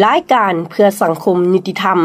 ລາຍການເພື່ອສັງຄົມຍຸຕິທຳ.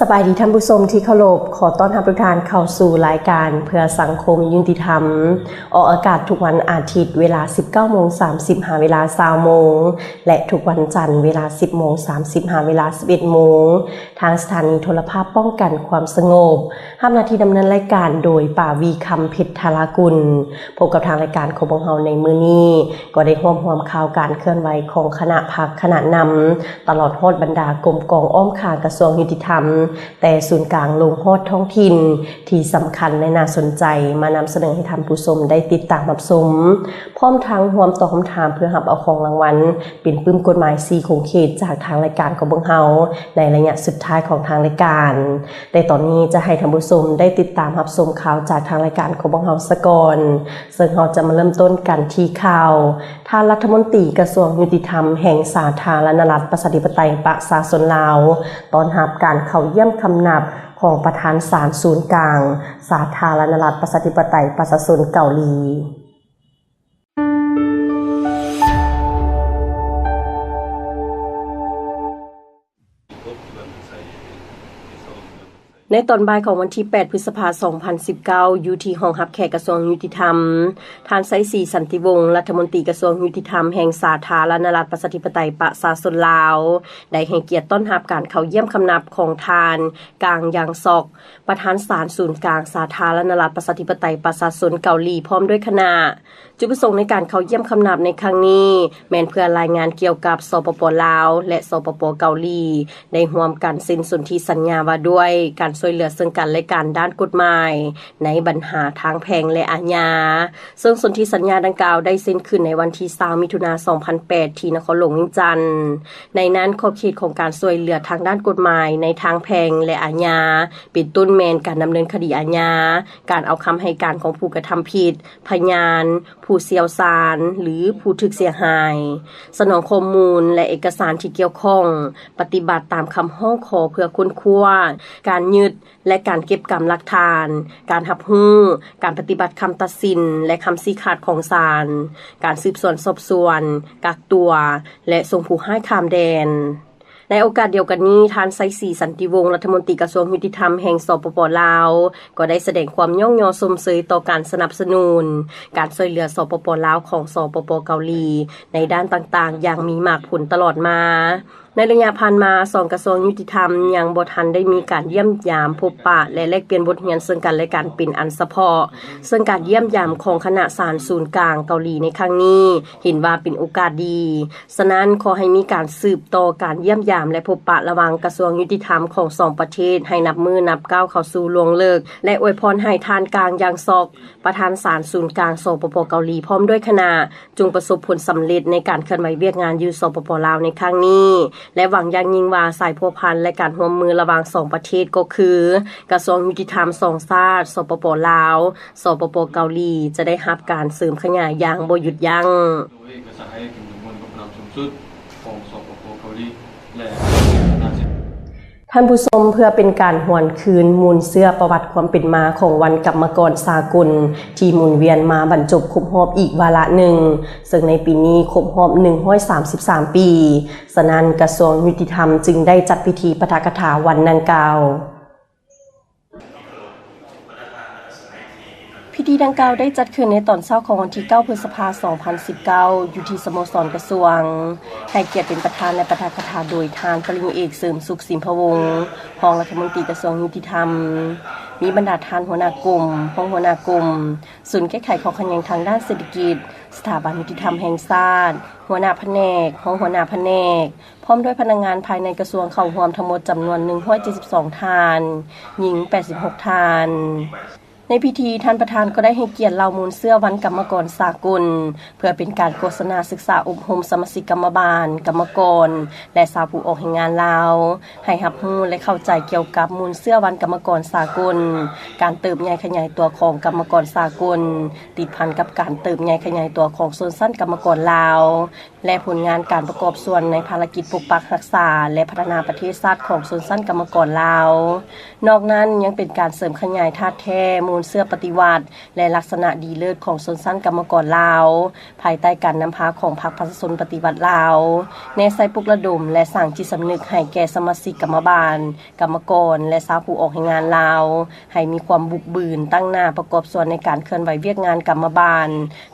ສະບາຍດີທ່ານຜູ້ຊົມທີ່ເຄົາລົບ, ຂໍຕ້ອນຮັບທຸກທ່ານເຂົ້າສູ່ລາຍການເພື່ອສັງຄົມຍຸຕິທຳ, ອອກອາກາດທຸກວັນອາທິດເວລາສິບເກົ້າໂມງສາມສິບ ຫາເວລາຊາວໂມງ ແລະ ທຸກວັນຈັນເວລາສິບໂມງສາມສິບ ຫາເວລາສິບເອັດໂມງ ທາງສະຖານີໂທລະພາບປ້ອງກັນຄວາມສະຫງົບ. ຮັບໜ້າທີ່ດຳເນີນລາຍການໂດຍ ປາວີ ຄຳເພັດທາລາກຸນ. ພົບກັບທາງລາຍການຂອງພວກເຮົາໃນມື້ນີ້ ກໍໄດ້ຮວບຮວມຂ່າວການເຄື່ອນໄຫວຂອງຄະນະພັກຄະນະນຳ, ຕະຫຼອດຮອດບັນດາກົມກອງອ້ອມຂ້າງກະຊວງຍຸຕິທຳ, ແຕ່ສູນກາງລົງຮອດທ້ອງຖິ່ນທີ່ສຳຄັນ ແລະ ໜ້າສົນໃຈ ມານຳສະເໜີໃຫ້ທ່ານຜູ້ຊົມໄດ້ຕິດຕາມຮັບຊົມ, ພ້ອມທັງຮ່ວມຕອບຄຳຖາມເພື່ອຮັບເອົາຂອງລາງວັນ ເປັນປຶ້ມກົດໝາຍສີ່ຂົງເຂດຈາກທາງລາຍການຂອງພວກເຮົາ ໃນໄລຍະສຸດທ້າຍຂອງທາງລາຍການ. ແຕ່ຕອນນີ້ຈະໃຫ້ທ່ານຜູ້ຊົມໄດ້ຕິດຕາມຮັບຊົມຂ່າວຈາກທາງລາຍການຂອງພວກເຮົາສາກ່ອນ, ເຊິ່ງເຮົາຈະມາເລີ່ມຕົ້ນກັນທີ່ຂ່າວ ທ່ານລັດຖະມົນຕີກະຊວງຍຸຕິທຳແຫ່ງສາທາລະນະລັດປະຊາທິປະໄຕປະຊາຊົນລາວ ຕ້ອນຮັບການເຂົ້າຢ້ຽມຄຳນັບຂອງປະທານສານສູນກາງສາທາລະນະລັດປະຊາທິປະໄຕປະຊາຊົນເກົາຫຼີ. ໃນຕອນບ່າຍຂອງວັນທີແປດ ພຶດສະພາ ສອງພັນສິບເກົ້າ ຢູ່ທີ່ຫ້ອງຮັບແຂກກະຊວງຍຸຕິທຳ, ທ່ານ ໄຊສີ ສັນຕິວົງ ລັດຖະມົນຕີກະຊວງຍຸຕິທຳແຫ່ງສາທາລະນະລັດປະຊາທິປະໄຕປະຊາຊົນລາວ ໄດ້ໃຫ້ກຽດຕ້ອນຮັບການເຂົ້າຢ້ຽມຄຳນັບຂອງທ່ານ ກາງ ຢາງຊອກ ປະທານສານສູນກາງສາທາລະນະລັດປະຊາທິປະໄຕປະຊາຊົນເກົາຫຼີ ພ້ອມດ້ວຍຄະນະ. ຈຸດປະສົງໃນການເຂົ້າຢ້ຽມຄຳນັບໃນຄັ້ງນີ້ ແມ່ນເພື່ອລາຍງານກ່ຽວກັບ ສປປ ລາວ ແລະ ສປປ ເກົາຫຼີ ໄດ້ຮ່ວມກັນເຊັນສົນທິສັນຍາວ່າດ້ວຍການຊ່ວຍເຫຼືອເຊິ່ງກັນ ແລະ ກັນດ້ານກົດໝາຍໃນບັນຫາທາງແພ່ງ ແລະ ອາຍາ, ເຊິ່ງສົນທິສັນຍາດັ່ງກ່າວໄດ້ເຊັນຂຶ້ນໃນວັນທີຊາວ ມິຖຸນາ ສອງພັນແປດ ທີ່ນະຄອນຫຼວງວຽງຈັນ. ໃນນັ້ນ ຂອບເຂດຂອງການຊ່ວຍເຫຼືອທາງດ້ານກົດໝາຍໃນທາງແພ່ງ ແລະ ອາຍາ ເປັນຕົ້ນແມ່ນການດຳເນີນຄະດີອາຍາ, ການເອົາຄຳໃຫ້ການຂອງຜູ້ກະທຳຜິດ, ພະຍານ, ຜູ້ຊ່ຽວຊານ ຫຼື ຜູ້ຖືກເສຍຫາຍ, ສະໜອງຂໍ້ມູນ ແລະ ເອກະສານທີ່ກ່ຽວຂ້ອງ, ປະຕິບັດຕາມຄຳຮ້ອງຂໍເພື່ອຄົ້ນຄວ້າ, ການຍຶດ ແລະ ການເກັບກຳຫຼັກຖານ, ການຮັບຮູ້, ການປະຕິບັດຄຳຕັດສິນ ແລະ ຄຳຊີ້ຂາດຂອງສານ, ການສືບສວນສອບສວນ, ກັກຕົວ ແລະ ສົ່ງຜູ້ຮ້າຍຂ້າມແດນ. ໃນໂອກາດດຽວກັນນີ້, ທ່ານ ໄຊສີ ສັນຕິວົງ ລັດຖະມົນຕີກະຊວງຍຸຕິທຳແຫ່ງ ສປປ ລາວ ກໍໄດ້ສະແດງຄວາມຍ້ອງຍໍຊົມເຊີຍຕໍ່ການສະໜັບສະໜູນການຊ່ວຍເຫຼືອ ສປປ ລາວ ຂອງ ສປປ ເກົາຫຼີ ໃນດ້ານຕ່າງໆຢ່າງມີໝາກຜົນຕະຫຼອດມາ. ໃນໄລຍະຜ່ານມາ, ສອງກະຊວງຍຸຕິທຳຍັງບໍ່ທັນໄດ້ມີການຢ້ຽມຢາມ, ພົບປະ ແລະ ແລກປ່ຽນບົດຮຽນເຊິ່ງກັນ ແລະ ກັນເປັນອັນສະເພາະ, ເຊິ່ງການຢ້ຽມຢາມຂອງຄະນະສານສູນກາງເກົາຫຼີໃນຄັ້ງນີ້ ເຫັນວ່າເປັນໂອກາດດີ. ສະນັ້ນ, ຂໍໃຫ້ມີການສືບຕໍ່ການຢ້ຽມຢາມ ແລະ ພົບປະລະຫວ່າງກະຊວງຍຸຕິທຳຂອງສອງປະເທດໃຫ້ນັບມື້ນັບກ້າວເຂົ້າສູ່ລວງເລິກ ແລະ ອວຍພອນໃຫ້ທ່ານ ກາງ ຢາງຊອກ ປະທານສານສູນກາງ ສປປ ເກົາຫຼີ ພ້ອມດ້ວຍຄະນະ ຈົ່ງປະສົບຜົນສຳເລັດໃນການເຄື່ອນໄຫວວຽກງານຢູ່ ສປປ ລາວ ໃນຄັ້ງນີ້ ແລະ ຫວັງຢ່າງຍິ່ງວ່າສາຍພົວພັນ ແລະ ການຮ່ວມມືລະຫວ່າງສອງປະເທດກໍຄື ກະຊວງຍຸຕິທຳສອງຊາດ ສປປ ລາວ ສປປ ເກົາຫຼີ ຈະໄດ້ຮັບການເສີມຂະຫຍາຍຢ່າງບໍ່ຢຸດຢັ້ງ. ໂດຍກະສັດໄດ້ເປັນຈຳນວນກັບນຳສູງສຸດຂອງ ສປປ ເກົາຫຼີ ແລະ ທ່ານຜູ້ຊົມ, ເພື່ອເປັນການຫວນຄືນມູນເຊື້ອປະຫວັດຄວາມເປັນມາຂອງວັນກຳມະກອນສາກົນ ທີ່ໝູນວຽນມາບັນຈົບຄົບຮອບອີກວາລະໜຶ່ງ, ເຊິ່ງໃນປີນີ້ຄົບຮອບໜຶ່ງຮ້ອຍສາມສິບສາມປີ, ສະນັ້ນກະຊວງຍຸຕິທຳຈຶ່ງໄດ້ຈັດພິທີປາຖະກະຖາວັນດັ່ງກ່າວ. ພິທີດັ່ງກ່າວໄດ້ຈັດຂຶ້ນໃນຕອນເຊົ້າຂອງວັນທີເກົ້າ ພຶດສະພາ ສອງພັນສິບເກົ້າ ຢູ່ທີ່ສະໂມສອນກະຊວງ, ໃຫ້ກຽດເປັນປະທານ ແລະ ປາຖະກະຖາໂດຍທ່ານປະລິນຍາເອກ ເສີມສຸກ ສິມພະວົງ ຮອງລັດຖະມົນຕີກະຊວງຍຸຕິທຳ, ມີບັນດາທ່ານຫົວໜ້າກົມ, ຮອງຫົວໜ້າກົມ, ສູນແກ້ໄຂຂໍ້ຂັດແຍ່ງທາງດ້ານເສດຖະກິດ, ສະຖາບັນຍຸຕິທຳແຫ່ງຊາດ, ຫົວໜ້າພະແນກ, ຮອງຫົວໜ້າພະແນກ, ພ້ອມດ້ວຍພະນັກງານພາຍໃນກະຊວງເຂົ້າຮ່ວມທັງໝົດຈຳນວນໜຶ່ງຮ້ອຍເຈັດສິບສອງທ່ານ, ຍິງແປດສິບຫົກທ່ານ. ໃນພິທີ, ທ່ານປະທານກໍໄດ້ໃຫ້ກຽດເລົ່າມູນເຊື້ອວັນກຳມະກອນສາກົນ ເພື່ອເປັນການໂຄສະນາສຶກສາອົບຮົມສະມາຊິກກຳມະບານ, ກຳມະກອນ ແລະ ຊາວຜູ້ອອກແຮງງານລາວ ໃຫ້ຮັບຮູ້ ແລະ ເຂົ້າໃຈກ່ຽວກັບມູນເຊື້ອວັນກຳມະກອນສາກົນ, ການເຕີບໃຫຍ່ຂະຫຍາຍຕົວຂອງກຳມະກອນສາກົນ, ຕິດພັນກັບການເຕີບໃຫຍ່ຂະຫຍາຍຕົວຂອງຊົນຊັ້ນກຳມະກອນລາວ ແລະ ຜົນງານການປະກອບສ່ວນໃນພາລະກິດປົກປັກຮັກສາ ແລະ ພັດທະນາປະເທດຊາດຂອງຊົນຊັ້ນກຳມະກອນລາວ. ນອກນັ້ນຍັງເປັນການເສີມຂະຫຍາຍທາດແທ້ມູນເຊື້ອປະຕິວັດ ແລະ ລັກສະນະດີເລີດຂອງຊົນຊັ້ນກຳມະກອນລາວ ພາຍໃຕ້ການນຳພາຂອງພັກປະຊາຊົນປະຕິວັດລາວ, ແນໃສ່ປຸກລະດົມ ແລະ ສ້າງຈິດສຳນຶກໃຫ້ແກ່ສະມາຊິກກຳມະບານ, ກຳມະກອນ ແລະ ຊາວຜູ້ອອກແຮງງານລາວ ໃຫ້ມີຄວາມບຸກບືນ, ຕັ້ງໜ້າປະກອບສ່ວນໃນການເຄື່ອນໄຫວວຽກງານກຳມະບານ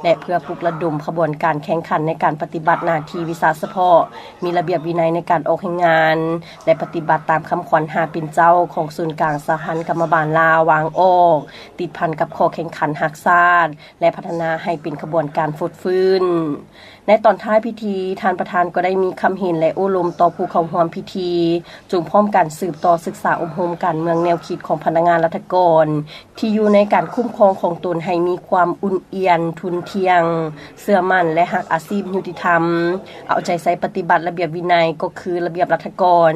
ແລະ ເພື່ອປຸກລະດົມຂະບວນການແຂ່ງຂັນໃນການປະຕິບັດໜ້າທີ່ວິຊາສະເພາະ, ມີລະບຽບວິໄນໃນການອອກແຮງງານ ແລະ ປະຕິບັດຕາມຄຳຂວັນຫ້າເປັນເຈົ້າຂອງສູນກາງສະຫະພັນກຳມະບານລາວວາງອອກ, ຕິດພັນກັບຂໍ້ແຂ່ງຂັນຮັກຊາດ ແລະ ພັດທະນາໃຫ້ເປັນຂະບວນການຟົດຟື້ນ. ໃນຕອນທ້າຍພິທີ, ທ່ານປະທານກໍໄດ້ມີຄຳເຫັນ ແລະ ໂອ້ລົມຕໍ່ຜູ້ເຂົ້າຮ່ວມພິທີ, ຈົ່ງພ້ອມກັນສືບຕໍ່ສຶກສາອົບຮົມການເມືອງແນວຄິດຂອງພະນັກງານລັດຖະກອນ ທີ່ຢູ່ໃນການຄຸ້ມຄອງຂອງຕົນໃຫ້ມີຄວາມອຸ່ນອຽນ, ທຸ່ນທ່ຽງ, ເຊື່ອໝັ້ນ ແລະ ຮັກອາຊີບຍຸຕິທຳ, ເອົາໃຈໃສ່ປະຕິບັດລະບຽບວິໄນ ກໍຄືລະບຽບລັດຖະກອນ,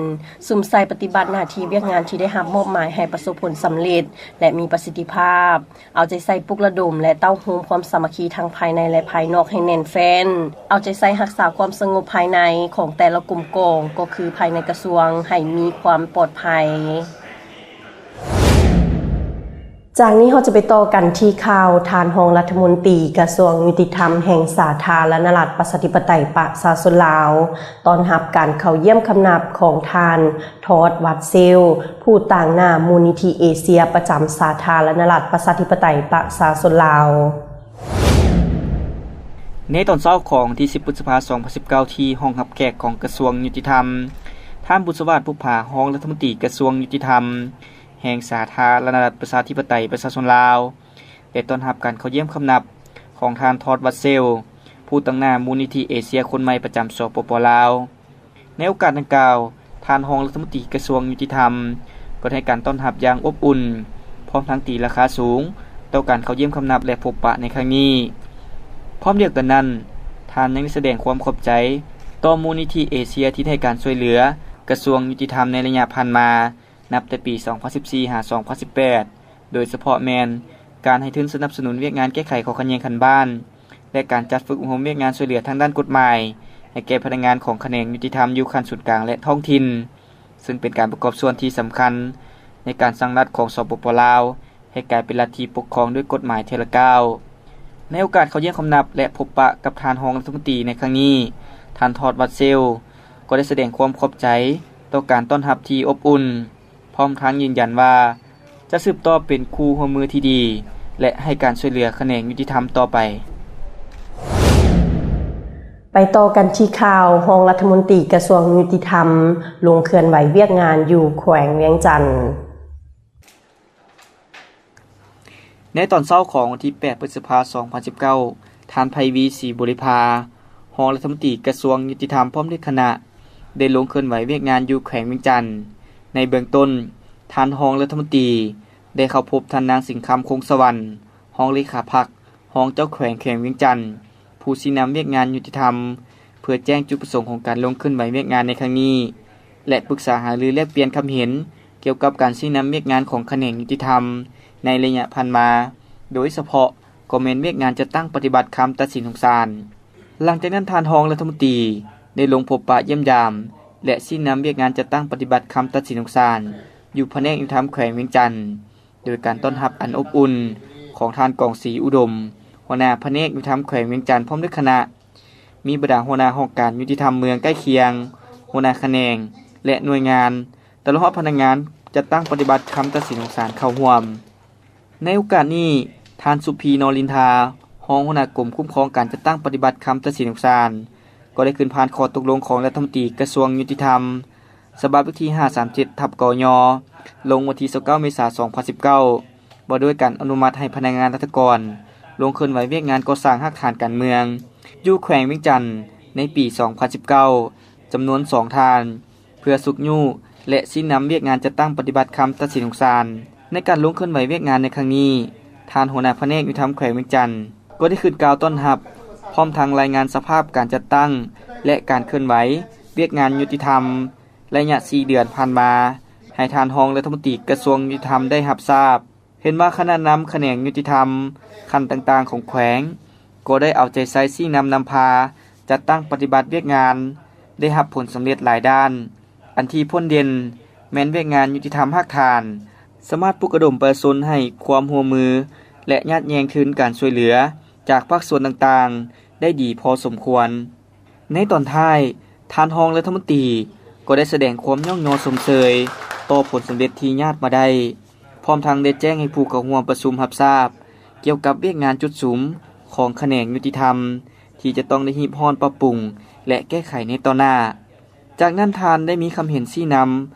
ສຸມໃສ່ປະຕິບັດໜ້າທີ່ວຽກງານທີ່ໄດ້ຮັບມອບໝາຍໃຫ້ປະສົບຜົນສຳເລັດ ແລະ ມີປະສິດທິພາບ, ເອົາໃຈໃສ່ປຸກລະດົມ ແລະ ເຕົ້າໂຮມຄວາມສາມັກຄີທັງພາຍໃນ ແລະ ພາຍນອກໃຫ້ແໜ້ນແຟ້ນ, ເອົາໃຈໃສ່ຮັກສາຄວາມສະຫງົບພາຍໃນຂອງແຕ່ລະກົມກອງ ກໍຄືພາຍໃນກະຊວງ ໃຫ້ມີຄວາມປອດໄພ. ຈາກນີ້ເຮົາຈະໄປຕໍ່ກັນທີ່ຂ່າວ ທ່ານຮອງລັດຖະມົນຕີກະຊວງຍຸຕິທຳແຫ່ງສາທາລະນະລັດປະຊາທິປະໄຕປະຊາຊົນລາວ ຕ້ອນຮັບການເຂົ້າຢ້ຽມຄຳນັບຂອງທ່ານ ທອດ ວັດເຊວ ຜູ້ຕາງໜ້າມູນນິທິເອເຊຍປະຈຳສາທາລະນະລັດປະຊາທິປະໄຕປະຊາຊົນລາວ. ໃນຕອນເຊົ້າຂອງວັນທີສິບ ພຶດສະພາ ສອງພັນສິບເກົ້າ ທີ່ຫ້ອງຮັບແຂກຂອງກະຊວງຍຸຕິທຳ, ທ່ານ ບຸດສະຫວາດ ປຸບຜາ ຮອງລັດຖະມົນຕີກະຊວງຍຸຕິທຳ ແຫ່ງສາທາລະນະລັດປະຊາທິປະໄຕປະຊາຊົນລາວ ໄດ້ຕ້ອນຮັບການເຂົ້າຢ້ຽມຄຳນັບຂອງທ່ານ ທອດ ວັດເຊວ ຜູ້ຕາງໜ້າມູນນິທິເອເຊຍຄົນໃໝ່ປະຈຳ ສປປ ລາວ. ໃນໂອກາດດັ່ງກ່າວ, ທ່ານຮອງລັດຖະມົນຕີກະຊວງຍຸຕິທຳ ກໍໄດ້ໃຫ້ການຕ້ອນຮັບຢ່າງອົບອຸ່ນ, ພ້ອມທັງຕີລາຄາສູງຕໍ່ການເຂົ້າຢ້ຽມຄຳນັບ ແລະ ພົບປະໃນຄັ້ງນີ້. ພ້ອມດຽວກັນນັ້ນ, ທ່ານຍັງໄດ້ສະແດງຄວາມຂອບໃຈຕໍ່ມູນນິທິເອເຊຍທີ່ໄດ້ໃຫ້ການຊ່ວຍເຫຼືອກະຊວງຍຸຕິທຳໃນໄລຍະຜ່ານມາ ນັບແຕ່ປີສອງພັນສິບສີ່ ຫາ ສອງພັນສິບແປດ ໂດຍສະເພາະແມ່ນການໃຫ້ທຶນສະໜັບສະໜູນວຽກງານແກ້ໄຂຂໍ້ຂັດແຍ່ງຂັ້ນບ້ານ ແລະ ການຈັດຝຶກອົບຮົມວຽກງານຊ່ວຍເຫຼືອທາງດ້ານກົດໝາຍໃຫ້ແກ່ພະນັກງານຂອງຂະແໜງຍຸຕິທຳຢູ່ຂັ້ນສູນກາງ ແລະ ທ້ອງຖິ່ນ, ເຊິ່ງເປັນການປະກອບສ່ວນທີ່ສຳຄັນໃນການສ້າງລັດຂອງ ສປປ ລາວ ໃຫ້ກາຍເປັນລັດທີ່ປົກຄອງດ້ວຍກົດໝາຍເທື່ອລະກ້າວ. ໃນໂອກາດເຂົ້າຢ້ຽມຄຳນັບ ແລະ ພົບປະກັບທ່ານຮອງລັດຖະມົນຕີໃນຄັ້ງນີ້, ທ່ານ ທອດ ວັດເຊວ ກໍໄດ້ສະແດງຄວາມຂອບໃຈຕໍ່ການຕ້ອນຮັບທີ່ອົບອຸ່ນ, ພ້ອມທັງຢືນຢັນວ່າຈະສືບຕໍ່ເປັນຄູ່ຮ່ວມມືທີ່ດີ ແລະ ໃຫ້ການຊ່ວຍເຫຼືອຂະແໜງຍຸຕິທຳຕໍ່ໄປ. ໄປຕໍ່ກັນທີ່ຂ່າວ ຮອງລັດຖະມົນຕີກະຊວງຍຸຕິທຳ ລົງເຄື່ອນໄຫວວຽກງານຢູ່ແຂວງວຽງຈັນ. ໃນຕອນເຊົ້າຂອງວັນທີແປດ ພຶດສະພາ ສອງພັນສິບເກົ້າ, ທ່ານ ໄພວີ ສີບໍລິພາ ຮອງລັດຖະມົນຕີກະຊວງຍຸຕິທຳ ພ້ອມດ້ວຍຄະນະ ໄດ້ລົງເຄື່ອນໄຫວວຽກງານຢູ່ແຂວງວຽງຈັນ. ໃນເບື້ອງຕົ້ນ, ທ່ານຮອງລັດຖະມົນຕີໄດ້ເຂົ້າພົບທ່ານນາງ ສິງຄຳ ຄົງສະຫວັນ ຮອງເລຂາພັກ, ຮອງເຈົ້າແຂວງແຂວງວຽງຈັນ, ຜູ້ຊີ້ນຳວຽກງານຍຸຕິທຳ ເພື່ອແຈ້ງຈຸດປະສົງຂອງການລົງເຄື່ອນໄຫວວຽກງານໃນຄັ້ງນີ້ ແລະ ປຶກສາຫາລືແລກປ່ຽນຄຳເຫັນກ່ຽວກັບການຊີ້ນຳວຽກງານຂອງຂະແໜງຍຸຕິທຳໃນໄລຍະຜ່ານມາ, ໂດຍສະເພາະກໍແມ່ນວຽກງານຈັດຕັ້ງປະຕິບັດຄຳຕັດສິນຂອງສານ. ຫຼັງຈາກນັ້ນ, ທ່ານຮອງລັດຖະມົນຕີໄດ້ລົງພົບປະຢ້ຽມຢາມ ແລະ ຊີ້ນຳວຽກງານຈັດຕັ້ງປະຕິບັດຄຳຕັດສິນຂອງສານ ຢູ່ພະແນກຍຸຕິທຳແຂວງວຽງຈັນ ໂດຍການຕ້ອນຮັບອັນອົບອຸ່ນຂອງທ່ານ ກອງສີ ອຸດົມ ຫົວໜ້າພະແນກຍຸຕິທຳແຂວງວຽງຈັນ ພ້ອມດ້ວຍຄະນະ, ມີບັນດາຫົວໜ້າຫ້ອງການຍຸຕິທຳເມືອງໃກ້ຄຽງ, ຫົວໜ້າຂະແໜງ ແລະ ໜ່ວຍງານ, ຕະຫຼອດຮອດພະນັກງານຈັດຕັ້ງປະຕິບັດຄຳຕັດສິນຂອງສານເຂົ້າຮ່ວມ. ໃນໂອກາດນີ້, ທ່ານ ສຸພີ ນໍລິນທາ ຮອງຫົວໜ້າກົມຄຸ້ມຄອງການຈັດຕັ້ງປະຕິບັດຄຳຕັດສິນຂອງສານ ກໍໄດ້ຂຶ້ນຜ່ານຂໍ້ຕົກລົງຂອງລັດຖະມົນຕີກະຊວງຍຸຕິທຳ ສະບັບເລກທີຫ້າສາມເຈັດ ທັບ ກຍ ລົງວັນທີຊາວເກົ້າ ເມສາ ສອງພັນສິບເກົ້າ ວ່າດ້ວຍການອະນຸມັດໃຫ້ພະນັກງານລັດຖະກອນລົງເຄື່ອນໄຫວວຽກງານກໍ່ສ້າງຮາກຖານການເມືອງ ຢູ່ແຂວງວຽງຈັນ ໃນປີສອງພັນສິບເກົ້າ ຈຳນວນສອງທ່ານ ເພື່ອຊຸກຍູ້ ແລະ ຊີ້ນຳວຽກງານຈັດຕັ້ງປະຕິບັດຄຳຕັດສິນຂອງສານ. ໃນການລົງເຄື່ອນໄຫວວຽກງານໃນຄັ້ງນີ້, ທ່ານຫົວໜ້າພະແນກຍຸຕິທຳແຂວງວຽງຈັນ ກໍໄດ້ຂຶ້ນກ່າວຕ້ອນຮັບ, ພ້ອມທັງລາຍງານສະພາບການຈັດຕັ້ງ ແລະ ການເຄື່ອນໄຫວວຽກງານຍຸຕິທຳ ໄລຍະສີ່ເດືອນຜ່ານມາ ໃຫ້ທ່ານຮອງລັດຖະມົນຕີກະຊວງຍຸຕິທຳໄດ້ຮັບຊາບ. ເຫັນວ່າຄະນະນຳຂະແໜງຍຸຕິທຳຂັ້ນຕ່າງໆຂອງແຂວງ ກໍໄດ້ເອົາໃຈໃສ່ຊີ້ນຳນຳພາ ຈັດຕັ້ງປະຕິບັດວຽກງານ ໄດ້ຮັບຜົນສຳເລັດຫຼາຍດ້ານ, ອັນທີ່ພົ້ນເດັ່ນແມ່ນວຽກງານຍຸຕິທຳຮາກຖານ ສາມາດປຸກລະດົມປະຊາຊົນໃຫ້ຄວາມຮ່ວມມື ແລະ ຍາດແຍ່ງທຶນການຊ່ວຍເຫຼືອຈາກພາກສ່ວນຕ່າງໆໄດ້ດີພໍສົມຄວນ. ໃນຕອນທ້າຍ, ທ່ານຮອງລັດຖະມົນຕີກໍໄດ້ສະແດງຄວາມຍ້ອງຍໍຊົມເຊີຍຕໍ່ຜົນສຳເລັດທີ່ຍາດມາໄດ້, ພ້ອມທັງໄດ້ແຈ້ງໃຫ້ຜູ້ເຂົ້າຮ່ວມປະຊຸມຮັບຊາບກ່ຽວກັບວຽກງານຈຸດສຸມຂອງຂະແໜງຍຸຕິທຳ ທີ່ຈະຕ້ອງໄດ້ຮີບຮ້ອນປັບປຸງ ແລະ ແກ້ໄຂໃນຕໍ່ໜ້າ. ຈາກນັ້ນທ່ານໄດ້ມີຄຳເຫັນຊີ້ນຳ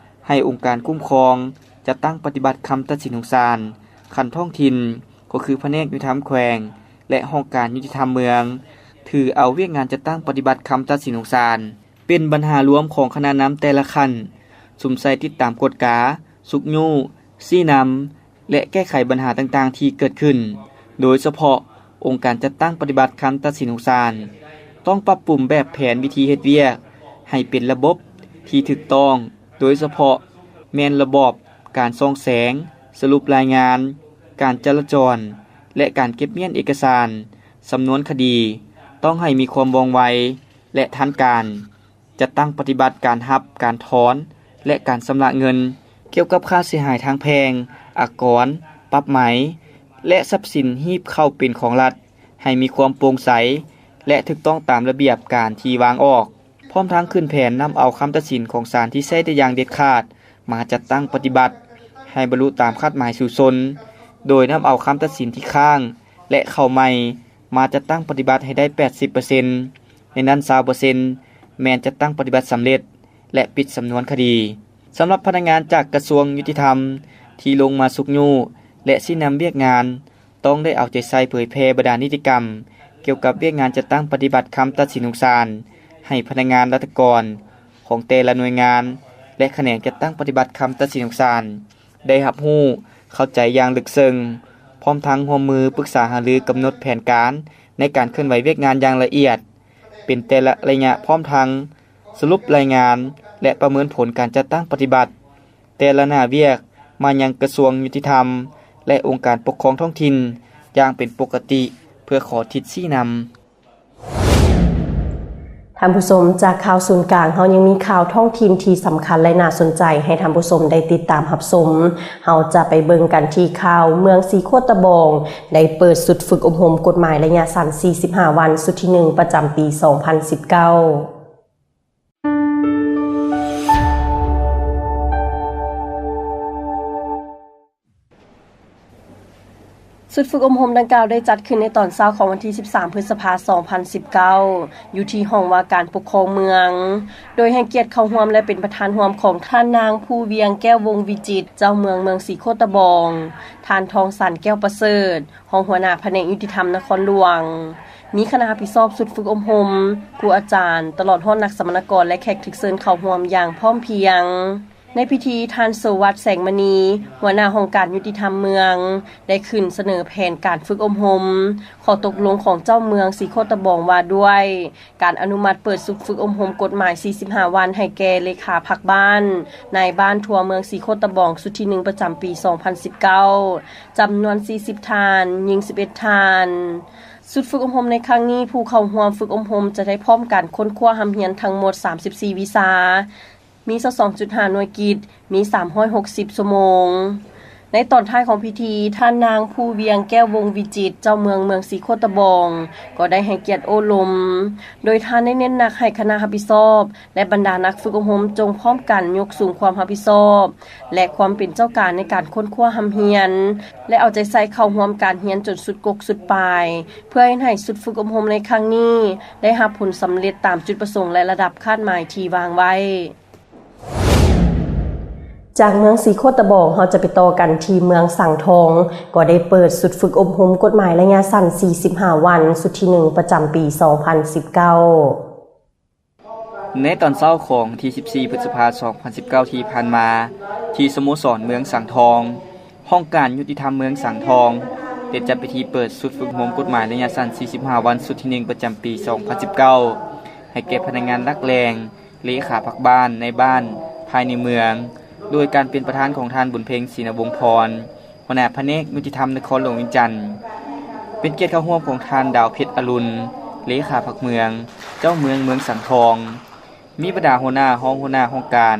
ໃຫ້ອົງການຄຸ້ມຄອງ ຈັດຕັ້ງປະຕິບັດຄຳຕັດສິນຂອງສານຂັ້ນທ້ອງຖິ່ນ, ກໍຄືພະແນກຍຸຕິທຳແຂວງ ແລະ ຫ້ອງການຍຸຕິທຳເມືອງ ຖືເອົາວຽກງານຈັດຕັ້ງປະຕິບັດຄຳຕັດສິນຂອງສານ ເປັນບັນຫາລວມຂອງຄະນະນຳແຕ່ລະຂັ້ນ, ສຸມໃສ່ຕິດຕາມກວດກາ, ຊຸກຍູ້, ຊີ້ນຳ ແລະ ແກ້ໄຂບັນຫາຕ່າງໆທີ່ເກີດຂຶ້ນ, ໂດຍສະເພາະອົງການຈັດຕັ້ງປະຕິບັດຄຳຕັດສິນຂອງສານ ຕ້ອງປັບປຸງແບບແຜນວິທີເຮັດວຽກໃຫ້ເປັນລະບົບທີ່ຖືກຕ້ອງ, ໂດຍສະເພາະແມ່ນລະບອບການສ່ອງແສງ, ສະຫຼຸບລາຍງານ, ການຈະລາຈອນ ແລະ ການເກັບມ້ຽນເອກະສານ, ສຳນວນຄະດີ ຕ້ອງໃຫ້ມີຄວາມວ່ອງໄວ ແລະ ທັນການ. ຈັດຕັ້ງປະຕິບັດການຮັບ, ການຖອນ ແລະ ການຊຳລະເງິນ ກ່ຽວກັບຄ່າເສຍຫາຍທາງແພ່ງ, ອາກອນ, ປັບໃໝ ແລະ ຊັບສິນຮີບເຂົ້າເປັນຂອງລັດ ໃຫ້ມີຄວາມໂປ່ງໃສ ແລະ ຖືກຕ້ອງຕາມລະບຽບການທີ່ວາງອອກ, ພ້ອມທັງຂຶ້ນແຜນນຳເອົາຄຳຕັດສິນຂອງສານທີ່ໃຊ້ໄດ້ຢ່າງເດັດຂາດ ມາຈັດຕັ້ງປະຕິບັດໃຫ້ບັນລຸຕາມຄາດໝາຍສູ້ຊົນ, ໂດຍນຳເອົາຄຳຕັດສິນທີ່ຄ້າງ ແລະ ເຂົ້າໃໝ່ ມາຈັດຕັ້ງປະຕິບັດໃຫ້ໄດ້ແປດສິບເປີເຊັນ, ໃນນັ້ນຊາວເປີເຊັນແມ່ນຈັດຕັ້ງປະຕິບັດສຳເລັດ ແລະ ປິດສຳນວນຄະດີ. ສຳລັບພະນັກງານຈາກກະຊວງຍຸຕິທຳທີ່ລົງມາຊຸກຍູ້ ແລະ ຊີ້ນຳວຽກງານ ຕ້ອງໄດ້ເອົາໃຈໃສ່ເຜີຍແຜ່ບັນດານິຕິກຳກ່ຽວກັບວຽກງານຈັດຕັ້ງປະຕິບັດຄຳຕັດສິນຂອງສານ ໃຫ້ພະນັກງານລັດຖະກອນຂອງແຕ່ລະໜ່ວຍງານ ແລະ ຂະແໜງຈັດຕັ້ງປະຕິບັດຄຳຕັດສິນຂອງສານ ໄດ້ຮັບຮູ້ເຂົ້າໃຈຢ່າງເລິກເຊິ່ງ, ພ້ອມທັງຮ່ວມມືປຶກສາຫາລືກຳນົດແຜນການໃນການເຄື່ອນໄຫວວຽກງານຢ່າງລະອຽດ ເປັນແຕ່ລະໄລຍະ, ພ້ອມທັງສະຫຼຸບລາຍງານ ແລະ ປະເມີນຜົນການຈັດຕັ້ງປະຕິບັດແຕ່ລະໜ້າວຽກມາຍັງກະຊວງຍຸຕິທຳ ແລະ ອົງການປົກຄອງທ້ອງຖິ່ນຢ່າງເປັນປົກກະຕິ ເພື່ອຂໍທິດຊີ້ນຳ. ທ່ານຜູ້ຊົມ, ຈາກຂ່າວສູນກາງ, ເຮົາຍັງມີຂ່າວທ້ອງຖິ່ນທີ່ສຳຄັນ ແລະ ໜ້າສົນໃຈໃຫ້ທ່ານຜູ້ຊົມໄດ້ຕິດຕາມຮັບຊົມ. ເຮົາຈະໄປເບິ່ງກັນທີ່ຂ່າວ ເມືອງສີໂຄດຕະບອງ ໄດ້ເປີດຊຸດຝຶກອົບຮົມກົດໝາຍໄລຍະສັ້ນ ສີ່ສິບຫ້າ ວັນ ຊຸດທີໜຶ່ງ ປະຈຳປີ ສອງພັນສິບເກົ້າ. ຊຸດຝຶກອົບຮົມດັ່ງກ່າວໄດ້ຈັດຂຶ້ນໃນຕອນເຊົ້າຂອງວັນທີ ສິບສາມ ພຶດສະພາ ສອງພັນສິບເກົ້າ ຢູ່ທີ່ຫ້ອງວ່າການປົກຄອງເມືອງ, ໂດຍໃຫ້ກຽດເຂົ້າຮ່ວມ ແລະ ເປັນປະທານຮ່ວມຂອງທ່ານນາງ ພູວຽງ ແກ້ວວົງວິຈິດ ເຈົ້າເມືອງເມືອງສີໂຄດຕະບອງ, ທ່ານ ທອງສັນ ແກ້ວປະເສີດ ຮອງຫົວໜ້າພະແນກຍຸຕິທຳນະຄອນຫຼວງ, ມີຄະນະຮັບຜິດຊອບຊຸດຝຶກອົບຮົມ, ຄູອາຈານ, ຕະຫຼອດຮອດນັກສຳມະນາກອນ ແລະ ແຂກຖືກເຊີນເຂົ້າຮ່ວມຢ່າງພ້ອມພຽງ. ໃນພິທີ, ທ່ານ ໂສວັດ ແສງມະນີ ຫົວໜ້າຫ້ອງການຍຸຕິທຳເມືອງ ໄດ້ຂຶ້ນສະເໜີແຜນການຝຶກອົບຮົມ, ຂໍ້ຕົກລົງຂອງເຈົ້າເມືອງສີໂຄດຕະບອງວ່າດ້ວຍ ການອະນຸມັດເປີດຊຸດຝຶກອົບຮົມກົດໝາຍ ສີ່ສິບຫ້າ ວັນ ໃຫ້ແກ່ເລຂາພັກບ້ານ, ນາຍບ້ານທົ່ວເມືອງສີໂຄດຕະບອງ ຊຸດທີໜຶ່ງ ປະຈຳປີ ສອງພັນສິບເກົ້າ ຈຳນວນ ສີ່ສິບ ທ່ານ, ຍິງ ສິບເອັດ ທ່ານ. ຊຸດຝຶກອົບຮົມໃນຄັ້ງນີ້, ຜູ້ເຂົ້າຮ່ວມຝຶກອົບຮົມຈະໄດ້ພ້ອມການຄົ້ນຄວ້າຮ່ຳຮຽນທັງໝົດ ສາມສິບສີ່ ວິຊາ, ມີຊາວສອງຈຸດຫ້າໜ່ວຍກິດ, ມີສາມຮ້ອຍຫົກສິບຊົ່ວໂມງ. ໃນຕອນທ້າຍຂອງພິທີ, ທ່ານນາງ ພູວຽງ ແກ້ວວົງວິຈິດ, ເຈົ້າເມືອງເມືອງສີໂຄດຕະບອງ ກໍໄດ້ໃຫ້ກຽດໂອ້ລົມ, ໂດຍທ່ານໄດ້ເນັ້ນໜັກໃຫ້ຄະນະຮັບຜິດຊອບ ແລະ ບັນດານັກຝຶກອົບຮົມຈົ່ງພ້ອມກັນຍົກສູງຄວາມຮັບຜິດຊອບ ແລະ ຄວາມເປັນເຈົ້າການໃນການຄົ້ນຄວ້າຮ່ຳຮຽນ ແລະ ເອົາໃຈໃສ່ເຂົ້າຮ່ວມການຮຽນຈົນສຸດກົກສຸດປາຍ, ເພື່ອເຮັດໃຫ້ຊຸດຝຶກອົບຮົມໃນຄັ້ງນີ້ໄດ້ຮັບຜົນສຳເລັດຕາມຈຸດປະສົງ ແລະ ລະດັບຄາດໝາຍທີ່ວາງໄວ້. ຈາກເມືອງສີໂຄດຕະບອງ, ເຮົາຈະໄປຕໍ່ກັນທີ່ເມືອງສັງທອງ, ກໍໄດ້ເປີດຊຸດຝຶກອົບຮົມກົດໝາຍໄລຍະສັ້ນສີ່ສິບຫ້າວັນ, ຊຸດທີໜຶ່ງ ປະຈຳປີສອງພັນສິບເກົ້າ. ໃນຕອນເຊົ້າຂອງວັນທີສິບສີ່ ພຶດສະພາ ສອງພັນສິບເກົ້າ ທີ່ຜ່ານມາ, ທີ່ສະໂມສອນເມືອງສັງທອງ, ຫ້ອງການຍຸຕິທຳເມືອງສັງທອງ ໄດ້ຈັດພິທີເປີດຊຸດຝຶກອົບຮົມກົດໝາຍໄລຍະສັ້ນສີ່ສິບຫ້າວັນ ຊຸດທີໜຶ່ງ ປະຈຳປີສອງພັນສິບເກົ້າ ໃຫ້ແກ່ພະນັກງານຫຼັກແຫຼ່ງ, ເລຂາພັກບ້ານ, ນາຍບ້ານ ພາຍໃນເມືອງ, ໂດຍການເປັນປະທານຂອງທ່ານ ບຸນເພັງ ສີນະວົງພອນ, ຫົວໜ້າພະແນກຍຸຕິທຳນະຄອນຫຼວງວຽງຈັນ, ເປັນກຽດເຂົ້າຮ່ວມຂອງທ່ານ ດາວເພັດ ອະລຸນ, ເລຂາພັກເມືອງ, ເຈົ້າເມືອງເມືອງສັງທອງ, ມີບັນດາຫົວໜ້າ, ຮອງຫົວໜ້າຫ້ອງການ,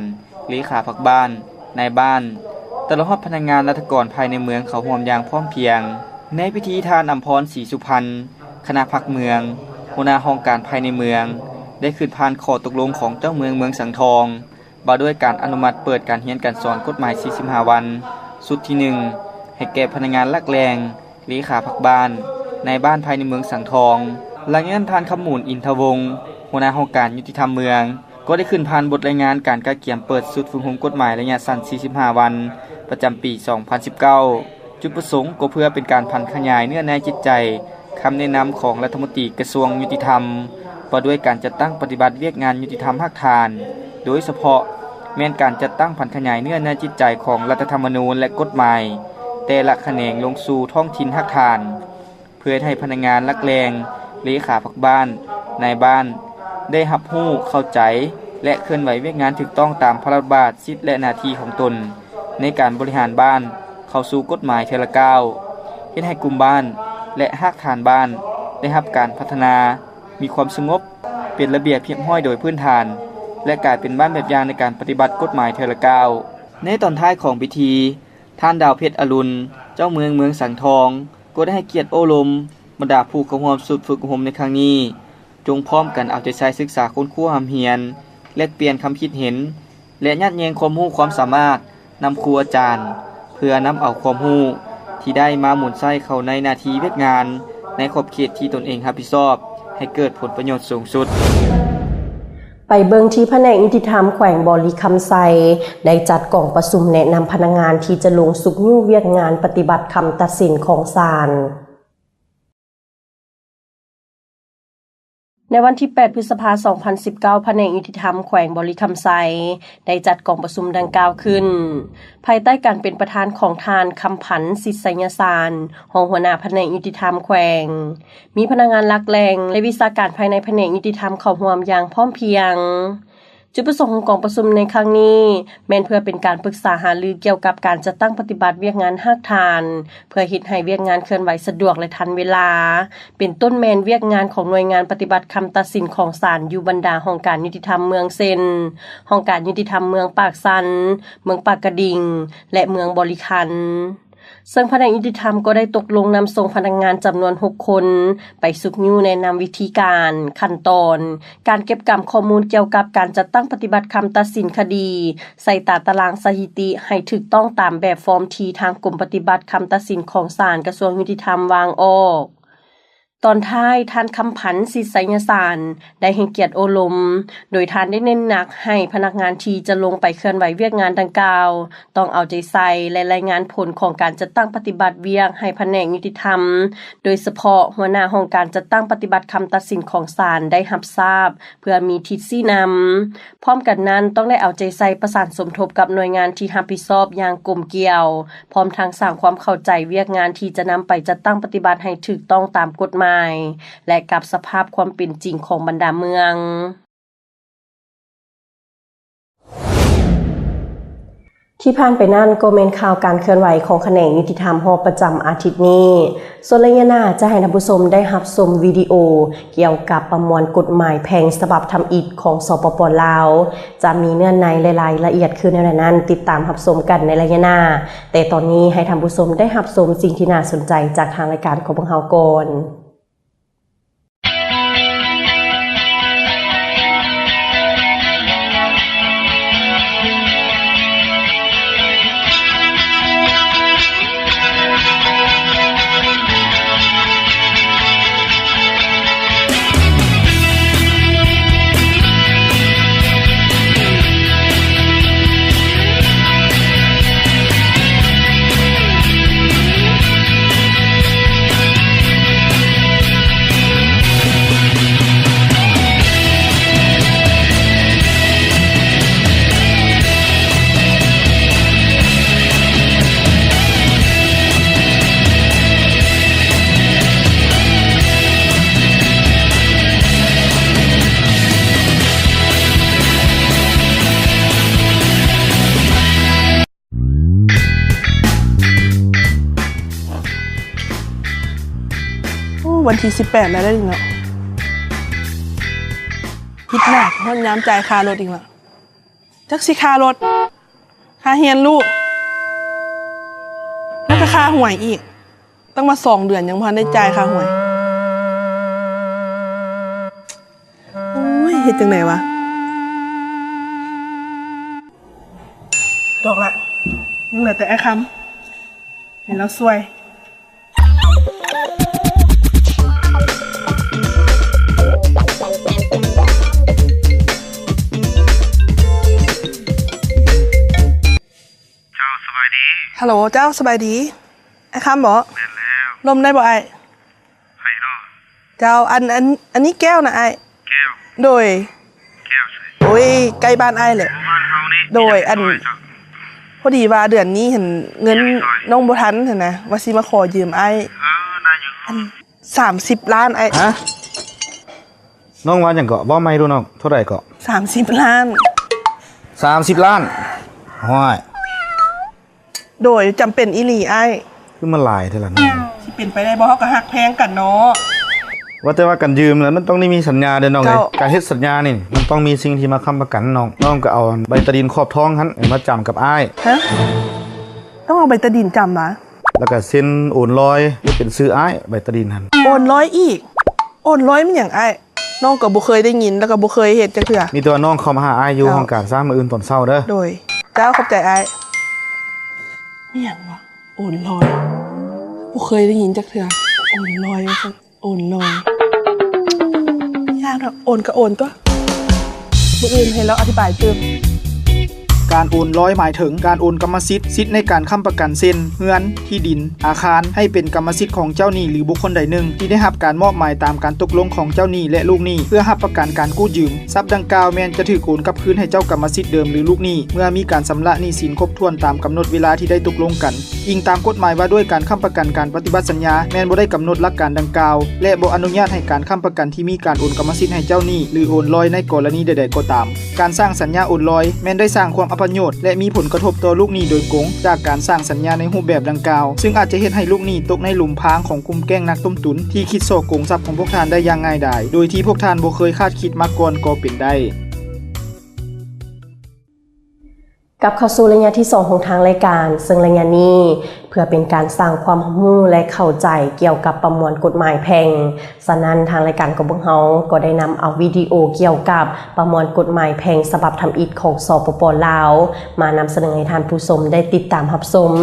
ເລຂາພັກບ້ານ, ນາຍບ້ານ, ຕະຫຼອດຮອດພະນັກງານລັດຖະກອນພາຍໃນເມືອງເຂົ້າຮ່ວມຢ່າງພ້ອມພຽງ. ໃນພິທີ, ທ່ານ ອຳພອນ ສີສຸພັນ, ຄະນະພັກເມືອງ, ຫົວໜ້າຫ້ອງການພາຍໃນເມືອງ, ໄດ້ຂຶ້ນຜ່ານຂໍ້ຕົກລົງຂອງເຈົ້າເມືອງເມືອງສັງທອງ ວ່າດ້ວຍການອະນຸມັດເປີດການຮຽນການສອນກົດໝາຍສີ່ສິບຫ້າວັນ ຊຸດທີໜຶ່ງ ໃຫ້ແກ່ພະນັກງານຫຼັກແຫຼ່ງ, ເລຂາພັກບ້ານ, ນາຍບ້ານພາຍໃນເມືອງສັງທອງ. ຫຼັງຈາກນັ້ນ, ທ່ານ ຄຳມູນ ອິນທະວົງ, ຫົວໜ້າຫ້ອງການຍຸຕິທຳເມືອງ, ກໍໄດ້ຂຶ້ນຜ່ານບົດລາຍງານການກະກຽມເປີດຊຸດຝຶກອົບຮົມກົດໝາຍໄລຍະສັ້ນສີ່ສິບຫ້າວັນ ປະຈຳປີສອງພັນສິບເກົ້າ. ຈຸດປະສົງກໍເພື່ອເປັນການຜັນຂະຫຍາຍເນື້ອໃນຈິດໃຈ ຄຳແນະນຳຂອງລັດຖະມົນຕີກະຊວງຍຸຕິທຳ ວ່າດ້ວຍການຈັດຕັ້ງປະຕິບັດວຽກງານຍຸຕິທຳຮາກຖານ, ໂດຍສະເພາະແມ່ນການຈັດຕັ້ງຜັນຂະຫຍາຍເນື້ອໃນຈິດໃຈຂອງລັດຖະທຳມະນູນ ແລະ ກົດໝາຍແຕ່ລະຂະແໜງລົງສູ່ທ້ອງຖິ່ນຮາກຖານ, ເພື່ອເຮັດໃຫ້ພະນັກງານຫຼັກແຫຼ່ງ, ເລຂາພັກບ້ານ, ນາຍບ້ານ ໄດ້ຮັບຮູ້, ເຂົ້າໃຈ ແລະ ເຄື່ອນໄຫວວຽກງານຖືກຕ້ອງຕາມພາລະບົດບາດ, ສິດ ແລະ ໜ້າທີ່ຂອງຕົນໃນການບໍລິຫານບ້ານເຂົ້າສູ່ກົດໝາຍເທື່ອລະກ້າວ, ເຮັດໃຫ້ກຸ່ມບ້ານ ແລະ ຮາກຖານບ້ານໄດ້ຮັບການພັດທະນາ, ມີຄວາມສະຫງົບ, ເປັນລະບຽບຮຽບຮ້ອຍໂດຍພື້ນຖານ ແລະ ກາຍເປັນບ້ານແບບຢ່າງໃນການປະຕິບັດກົດໝາຍເທື່ອລະກ້າວ. ໃນຕອນທ້າຍຂອງພິທີ, ທ່ານ ດາວເພັດ ອະລຸນ, ເຈົ້າເມືອງເມືອງສັງທອງ, ກໍໄດ້ໃຫ້ກຽດໂອ້ລົມບັນດາຜູ້ເຂົ້າຮ່ວມຊຸດຝຶກອົບຮົມໃນຄັ້ງນີ້, ຈົ່ງພ້ອມກັນເອົາໃຈໃສ່ສຶກສາຄົ້ນຄວ້າຮ່ຳຮຽນ, ແລກປ່ຽນຄຳຄິດເຫັນ ແລະ ຍາດແຍ່ງຄວາມຮູ້ຄວາມສາມາດນຳຄູອາຈານ, ເພື່ອນຳເອົາຄວາມຮູ້ທີ່ໄດ້ມາໝູນໃຊ້ເຂົ້າໃນໜ້າທີ່ວຽກງານໃນຂອບເຂດທີ່ຕົນເອງຮັບຜິດຊອບ ໃຫ້ເກີດຜົນປະໂຫຍດສູງສຸດ. ໄປເບິ່ງທີ່ພະແນກຍຸຕິທຳແຂວງບໍລິຄຳໄຊ ໄດ້ຈັດກອງປະຊຸມແນະນຳພະນັກງານທີ່ຈະລົງຊຸກຍູ້ວຽກງານປະຕິບັດຄຳຕັດສິນຂອງສານ. ໃນວັນທີແປດ ພຶດສະພາ ສອງພັນສິບເກົ້າ, ພະແນກຍຸຕິທຳແຂວງບໍລິຄຳໄຊ ໄດ້ຈັດກອງປະຊຸມດັ່ງກ່າວຂຶ້ນ ພາຍໃຕ້ການເປັນປະທານຂອງທ່ານ ຄຳພັນ ສິດໄຊຍະສານ, ຮອງຫົວໜ້າພະແນກຍຸຕິທຳແຂວງ, ມີພະນັກງານຫຼັກແຫຼ່ງ ແລະ ວິຊາການພາຍໃນພະແນກຍຸຕິທຳເຂົ້າຮ່ວມຢ່າງພ້ອມພຽງ. ຈຸດປະສົງຂອງກອງປະຊຸມໃນຄັ້ງນີ້ ແມ່ນເພື່ອເປັນການປຶກສາຫາລືກ່ຽວກັບການຈັດຕັ້ງປະຕິບັດວຽກງານຮາກຖານ ເພື່ອເຮັດໃຫ້ວຽກງານເຄື່ອນໄຫວສະດວກ ແລະ ທັນເວລາ, ເປັນຕົ້ນແມ່ນວຽກງານຂອງໜ່ວຍງານປະຕິບັດຄຳຕັດສິນຂອງສານຢູ່ບັນດາຫ້ອງການຍຸຕິທຳເມືອງ ເຊັ່ນ ຫ້ອງການຍຸຕິທຳເມືອງປາກຊັນ, ເມືອງປາກກະດິງ ແລະ ເມືອງບໍລິຄັນ. ເຊິ່ງພະແນກຍຸຕິທຳກໍໄດ້ຕົກລົງນຳສົ່ງພະນັກງານຈຳນວນຫົກຄົນ ໄປຊຸກຍູ້ແນະນຳວິທີການ, ຂັ້ນຕອນ, ການເກັບກຳຂໍ້ມູນກ່ຽວກັບການຈັດຕັ້ງປະຕິບັດຄຳຕັດສິນຄະດີ ໃສ່ຕາຕະລາງສະຖິຕິໃຫ້ຖືກຕ້ອງຕາມແບບຟອມທີ່ທາງກົມປະຕິບັດຄຳຕັດສິນຂອງສານກະຊວງຍຸຕິທຳວາງອອກ. ຕອນທ້າຍ, ທ່ານ ຄຳພັນ ສິດໄຊຍະສານ ໄດ້ໃຫ້ກຽດໂອ້ລົມ, ໂດຍທ່ານໄດ້ເນັ້ນໜັກໃຫ້ພະນັກງານທີ່ຈະລົງໄປເຄື່ອນໄຫວວຽກງານດັ່ງກ່າວ ຕ້ອງເອົາໃຈໃສ່ ແລະ ລາຍງານຜົນຂອງການຈັດຕັ້ງປະຕິບັດວຽກໃຫ້ພະແນກຍຸຕິທຳ, ໂດຍສະເພາະຫົວໜ້າຫ້ອງການຈັດຕັ້ງປະຕິບັດຄຳຕັດສິນຂອງສານໄດ້ຮັບຊາບ ເພື່ອມີທິດຊີ້ນຳ. ພ້ອມກັນນັ້ນ, ຕ້ອງໄດ້ເອົາໃຈໃສ່ປະສານສົມທົບກັບໜ່ວຍງານທີ່ຮັບຜິດຊອບຢ່າງກົມກຽວ, ພ້ອມທັງສ້າງຄວາມເຂົ້າໃຈວຽກງານທີ່ຈະນຳໄປຈັດຕັ້ງປະຕິບັດໃຫ້ຖືກຕ້ອງຕາມກົດໝາຍ ແລະ ກັບສະພາບຄວາມເປັນຈິງຂອງບັນດາເມືອງ. ທີ່ຜ່ານໄປນັ້ນກໍແມ່ນຂ່າວການເຄື່ອນໄຫວຂອງຂະແໜງຍຸຕິທຳຮອບປະຈຳອາທິດນີ້. ສ່ວນໄລຍະໜ້າຈະໃຫ້ທ່ານຜູ້ຊົມໄດ້ຮັບຊົມວິດີໂອກ່ຽວກັບປະມວນກົດໝາຍແພ່ງສະບັບທຳອິດຂອງ ສປປ ລາວ. ຈະມີເນື້ອໃນ ແລະ ລາຍລະອຽດຄືແນວໃດນັ້ນ, ຕິດຕາມຮັບຊົມກັນໃນໄລຍະໜ້າ. ແຕ່ຕອນນີ້ໃຫ້ທ່ານຜູ້ຊົມໄດ້ຮັບຊົມສິ່ງທີ່ໜ້າສົນໃຈຈາກທາງລາຍການຂອງພວກເຮົາກ່ອນ. ໂອ້ ວັນທີສິບແປດແລ້ວເດ້ເນາະ. ຜິດນັດ ຮອດຍາມຈ່າຍຄ່າລົດອີກລະ. ຈັກຊິຄ່າລົດ, ຄ່າຮຽນລູກ ແລ້ວກໍຄ່າຫວຍອີກ. ຕັ້ງມາສອງເດືອນຍັງບໍ່ທັນໄດ້ຈ່າຍຄ່າຫວຍ. ໂອ້ຍ ເຮັດຈັ່ງໃດວະ? ດອກລະ ຍັງເຫຼືອແຕ່ອ້າຍຄຳ ໃຫ້ລາວຊ່ວຍ. ເຈົ້າ ສະບາຍດີ. ຮັລໂຫຼ ເຈົ້າ ສະບາຍດີ. ອ້າຍຄຳບໍ? ແມ່ນແລ້ວ. ລົມໄດ້ບໍ່ອ້າຍ? ໃຜເນາະ? ເຈົ້າ ອັນ ອັນ ອັນນີ້ແກ້ວນະອ້າຍ. ແກ້ວ? ໂດຍ. ແກ້ວໃສ? ໂອ້ຍ ໃກ້ບ້ານອ້າຍແຫຼະ. ໂດຍ. ອັນ ພໍດີວ່າເດືອນນີ້ຫັ້ນເງິນນ້ອງບໍ່ທັນຫັ້ນນະ ວ່າຊິມາຂໍຢືມອ້າຍ. ເອີ ໄດ້ຢູ່. ອັນ ສາມສິບລ້ານອ້າຍ. ຮະ? ນ້ອງວ່າຫຍັງເກາະ? ເວົ້າໃໝ່ດູນ້ອງ. ເທົ່າໃດເກາະ? ສາມສິບລ້ານ. ສາມສິບລ້ານ? ຫ້ວຍ. ໂດຍ. ຈຳເປັນອີ່ຫຼີອ້າຍ. ຄືມາຫຼາຍແທ້ລະນ້ອງ. ຊິເປັນໄປໄດ້ບໍ່? ເຮົາກໍຮັກແພງກັນເນາະ. ວ່າແຕ່ວ່າການຢືມນະ ມັນຕ້ອງໄດ້ມີສັນຍາເດ້ນ້ອງເອີຍ. ເຈົ້າ. ການເຮັດສັນຍານີ້ ມັນຕ້ອງມີສິ່ງທີ່ມາຄ້ຳປະກັນນ້ອງ. ນ້ອງກໍເອົາໃບຕາດິນຂອບທອງຫັ້ນມາຈຳກັບອ້າຍ. ຮະ? ຕ້ອງເອົາໃບຕາດິນຈຳຫວາ? ແລ້ວກໍເຊັນໂອນລອຍເປັນຊື່ອ້າຍ ໃບຕາດິນຫັ້ນ. ໂອນລອຍອີກ? ໂອນລອຍແມ່ນຫຍັງອ້າຍ? ນ້ອງກໍບໍ່ເຄີຍໄດ້ຍິນ ແລ້ວກໍບໍ່ເຄີຍເຮັດຈັກເທື່ອ. ມີແຕ່ວ່ານ້ອງເຂົ້າມາຫາອ້າຍຢູ່ຫ້ອງການຊະ ມື້ອື່ນຕອນເຊົ້າເດີ. ໂດຍ. ເຈົ້າ ຂອບໃຈອ້າຍ. ມີຫຍັງວະ? ໂອນລອຍ? ບໍ່ເຄີຍໄດ້ຍິນຈັກເທື່ອ. ໂອນລອຍວ່າຊັ້ນ. ໂອນລອຍ. ຍາກເນາະ. ໂອນກໍໂອນຕົວະ. ມື້ອື່ນໃຫ້ລາວອະທິບາຍຕື່ມ. ການໂອນລອຍໝາຍເຖິງການໂອນກຳມະສິດ, ສິດໃນການຄ້ຳປະກັນ ເຊັ່ນ ເຮືອນ, ທີ່ດິນ, ອາຄານ ໃຫ້ເປັນກຳມະສິດຂອງເຈົ້າໜີ້ ຫຼື ບຸກຄົນໃດໜຶ່ງ ທີ່ໄດ້ຮັບການມອບໝາຍຕາມການຕົກລົງຂອງເຈົ້າໜີ້ ແລະ ລູກໜີ້ ເພື່ອຮັບປະກັນການກູ້ຢືມ. ຊັບດັ່ງກ່າວແມ່ນຈະຖືກໂອນກັບຄືນໃຫ້ເຈົ້າກຳມະສິດເດີມ ຫຼື ລູກໜີ້ ເມື່ອມີການຊຳລະໜີ້ສິນຄົບຖ້ວນຕາມກຳນົດເວລາທີ່ໄດ້ຕົກລົງກັນ. ອີງຕາມກົດໝາຍວ່າດ້ວຍການຄ້ຳປະກັນການປະຕິບັດສັນຍາ ແມ່ນບໍ່ໄດ້ກຳນົດຫຼັກການດັ່ງກ່າວ ແລະ ບໍ່ອະນຸຍາດໃຫ້ການຄ້ຳປະກັນທີ່ມີການໂອນກຳມະສິດໃຫ້ເຈົ້າໜີ້ ຫຼື ໂອນລອຍໃນກໍລະນີໃດໆກໍຕາມ. ການສ້າງສັນຍາໂອນລອຍ ແມ່ນໄດ້ສ້າງຄວາມອັບປະໂຫຍດ ແລະ ມີຜົນກະທົບຕໍ່ລູກໜີ້ໂດຍກົງ ຈາກການສ້າງສັນຍາໃນຮູບແບບດັ່ງກ່າວ, ຊຶ່ງອາດຈະເຮັດໃຫ້ລູກໜີ້ຕົກໃນຫຼຸມພາງຂອງກຸ່ມແກ້ງນັກຕົ້ມຕຸນ ທີ່ຄິດສໍ້ໂກງຊັບຂອງພວກທ່ານໄດ້ຢ່າງງ່າຍດາຍ ໂດຍທີ່ພວກທ່ານບໍ່ເຄີຍຄາດຄິດມາກ່ອນກໍເປັນໄດ້. ກັບເຂົ້າສູ່ໄລຍະທີສອງຂອງທາງລາຍການ, ເຊິ່ງໄລຍະນີ້ເພື່ອເປັນການສ້າງຄວາມຮັບຮູ້ ແລະ ເຂົ້າໃຈກ່ຽວກັບປະມວນກົດໝາຍແພ່ງ. ສະນັ້ນ, ທາງລາຍການຂອງພວກເຮົາກໍໄດ້ນຳເອົາວິດີໂອກ່ຽວກັບປະມວນກົດໝາຍແພ່ງສະບັບທຳອິດຂອງ ສປປ ລາວ ມານຳສະເໜີໃຫ້ທ່ານຜູ້ຊົມໄດ້ຕິດຕາມຮັບຊົມ,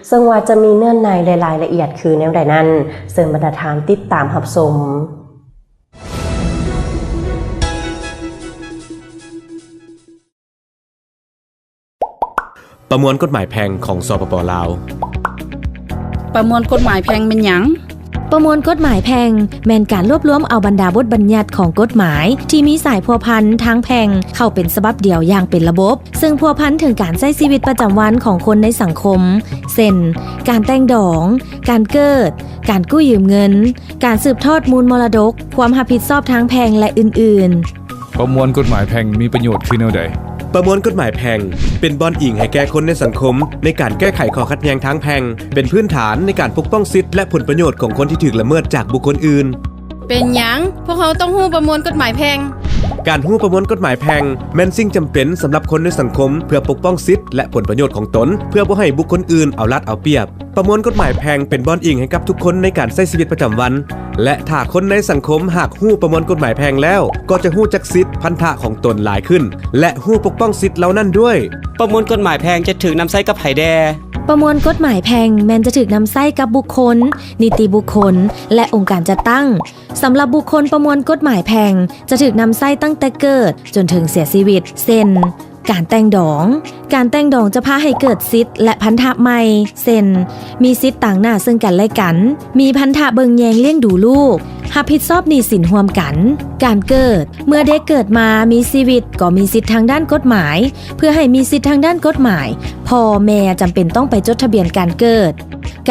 ເຊິ່ງວ່າຈະມີເນື້ອໃນ ແລະ ລາຍລະອຽດຄືແນວໃດນັ້ນ, ເຊີນບັນດາທ່ານຕິດຕາມຮັບຊົມ. ປະມວນກົດໝາຍແພ່ງຂອງ ສປປ ລາວ. ປະມວນກົດໝາຍແພ່ງແມ່ນຫຍັງ? ປະມວນກົດໝາຍແພ່ງ ແມ່ນການລວບລວມເອົາບັນດາບົດບັນຍັດຂອງກົດໝາຍທີ່ມີສາຍພົວພັນທາງແພ່ງເຂົ້າເປັນສະບັບດຽວຢ່າງເປັນລະບົບ, ເຊິ່ງພົວພັນເຖິງການໃຊ້ຊີວິດປະຈຳວັນຂອງຄົນໃນສັງຄົມ ເຊັ່ນ ການແຕ່ງດອງ, ການເກີດ, ການກູ້ຢືມເງິນ, ການສືບທອດມູນມໍລະດົກ, ຄວາມຮັບຜິດຊອບທາງແພ່ງ ແລະ ອື່ນໆ. ປະມວນກົດໝາຍແພ່ງມີປະໂຫຍດຄືແນວໃດ? ປະມວນກົດໝາຍແພ່ງ ເປັນບ່ອນອີງໃຫ້ແກ່ຄົນໃນສັງຄົມ ໃນການແກ້ໄຂຂໍ້ຂັດແຍ່ງທາງແພ່ງ, ເປັນພື້ນຖານໃນການປົກປ້ອງສິດ ແລະ ຜົນປະໂຫຍດຂອງຄົນທີ່ຖືກລະເມີດຈາກບຸກຄົນອື່ນ. ເປັນຫຍັງພວກເຮົາຕ້ອງຮູ້ປະມວນກົດໝາຍແພ່ງ? ການຮູ້ປະມວນກົດໝາຍແພ່ງ ແມ່ນສິ່ງຈຳເປັນສຳລັບຄົນໃນສັງຄົມ ເພື່ອປົກປ້ອງສິດ ແລະ ຜົນປະໂຫຍດຂອງຕົນ, ເພື່ອບໍ່ໃຫ້ບຸກຄົນອື່ນເອົາລັດເອົາປຽບ. ປະມວນກົດໝາຍແພ່ງເປັນບ່ອນອີງໃຫ້ກັບທຸກຄົນໃນການໃຊ້ຊີວິດປະຈຳວັນ ແລະ ຖ້າຄົນໃນສັງຄົມຫາກຮູ້ປະມວນກົດໝາຍແພ່ງແລ້ວ, ກໍຈະຮູ້ຈັກສິດພັນທະຂອງຕົນຫຼາຍຂຶ້ນ ແລະ ຮູ້ປົກປ້ອງສິດເຫຼົ່ານັ້ນດ້ວຍ. ປະມວນກົດໝາຍແພ່ງຈະຖືກນຳໃຊ້ກັບໃຜແດ່? ປະມວນກົດໝາຍແພ່ງແມ່ນຈະຖືກນຳໃຊ້ກັບບຸກຄົນ, ນິຕິບຸກຄົນ ແລະ ອົງການຈັດຕັ້ງ. ສຳລັບບຸກຄົນປະມວນກົດໝາຍແພ່ງຈະຖືກນຳໃຊ້ຕັ້ງແຕ່ເກີດຈົນເຖິງເສຍຊີວິດ ເຊັ່ນ ການແຕ່ງດອງ. ການແຕ່ງດອງຈະພາໃຫ້ເກີດສິດ ແລະ ພັນທະໃໝ່ ເຊັ່ນ ມີສິດຕາງໜ້າເຊິ່ງກັນແລະກັນ, ມີພັນທະເບິ່ງແຍງລ້ຽງດູລູກ, ຮັບຜິດຊອບໜີ້ສິນຮ່ວມກັນ. ການເກີດ. ເມື່ອເດັກເກີດມາມີຊີວິດກໍມີສິດທາງດ້ານກົດໝາຍ. ເພື່ອໃຫ້ມີສິດທາງດ້ານກົດໝາຍ, ພໍ່ແມ່ຈຳເປັນຕ້ອງໄປຈົດທະບຽນການເກີດ.